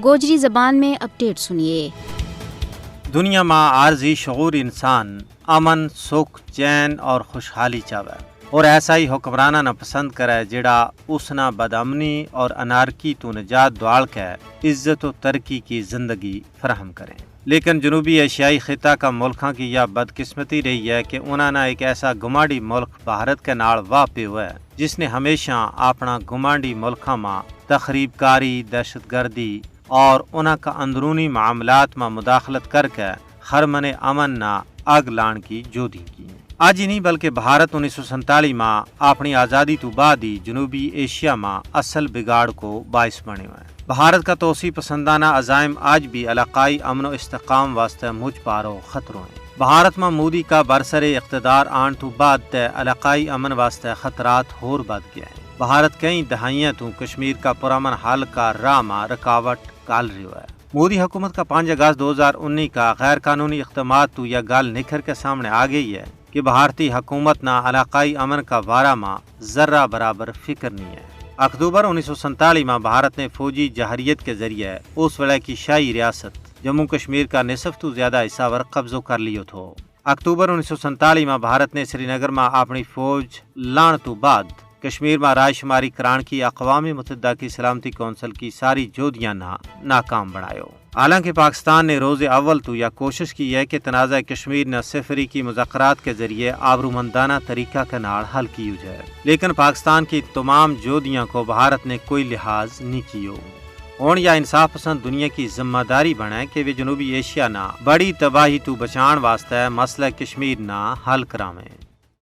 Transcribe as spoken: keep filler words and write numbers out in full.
گوجری زبان میں اپڈیٹ سنیے۔ دنیا ما عارضی شعور انسان امن، سکھ، چین اور خوشحالی چاہوے، اور ایسا ہی حکمراناں نا پسند کرے جڑا اس نا بدامنی اور انارکی تو نجات دوال کے عزت و ترقی کی زندگی فراہم کریں۔ لیکن جنوبی ایشیائی خطہ کا ملکاں کی یا بدقسمتی رہی ہے کہ انہاں نا ایک ایسا گمانڈی ملک بھارت کے نال واہ پے ہوئے، جس نے ہمیشہ اپنا گمانڈی ملکاں ما تخریب کاری، دہشت گردی اور انہاں کا اندرونی معاملات ما مداخلت کر کے خرمن امن نا اگ لان کی جودی کی۔ اج ہی نہیں بلکہ بھارت انیس سو سینتالیس ما اپنی آزادی تو بعد ہی جنوبی ایشیا ما اصل بگاڑ کو باعث بنے ہوئے۔ بھارت کا توسیع پسندانہ عزائم اج بھی علاقائی امن و استحکام واسطے مچ پارو خطرو ہیں۔ بھارت ما مودی کا برسر اقتدار آن تو بعد تے علاقائی امن واسطے خطرات ہور بد گیا ہیں۔ بھارت کئی دہائیاں تو کشمیر کا پرامن حل کا راہ ما رکاوٹ کال رہیو ہے۔ مودی حکومت کا پانچ اگست دو ہزار انی کا غیر قانونی اقدامات تو یا گل نکھر کے سامنے آ گئی ہے کہ بھارتی حکومت نا علاقائی امن کا بارہ ما ذرہ برابر فکر نہیں ہے۔ اکتوبر انیس سو سینتالیس ما بھارت نے فوجی جہریت کے ذریعے اس ویلے کی شاہی ریاست جموں کشمیر کا نصف تو زیادہ حصہ ور قبضو کر لیو تھو۔ اکتوبر انیس سو سینتالیس ما بھارت نے سری نگر ما اپنی فوج لان تو بعد کشمیر ما رائے شماری کران کی اقوام متحدہ کی سلامتی کونسل کی ساری جودیاں نا ناکام بنایو۔ حالانکہ پاکستان نے روز اول تو یا کوشش کی ہے کہ تنازعہ کشمیر نا سفری کی مذاکرات کے ذریعے آبرومندانہ طریقہ کے نال حل کیو جائے، لیکن پاکستان کی تمام جودیاں کو بھارت نے کوئی لحاظ نہیں کیو۔ ہن یا انصاف پسند دنیا کی ذمہ داری بنے کہ ویہ جنوبی ایشیا نا بڑی تباہی تو بچان واسطے مسئلہ کشمیر نا حل کراویں۔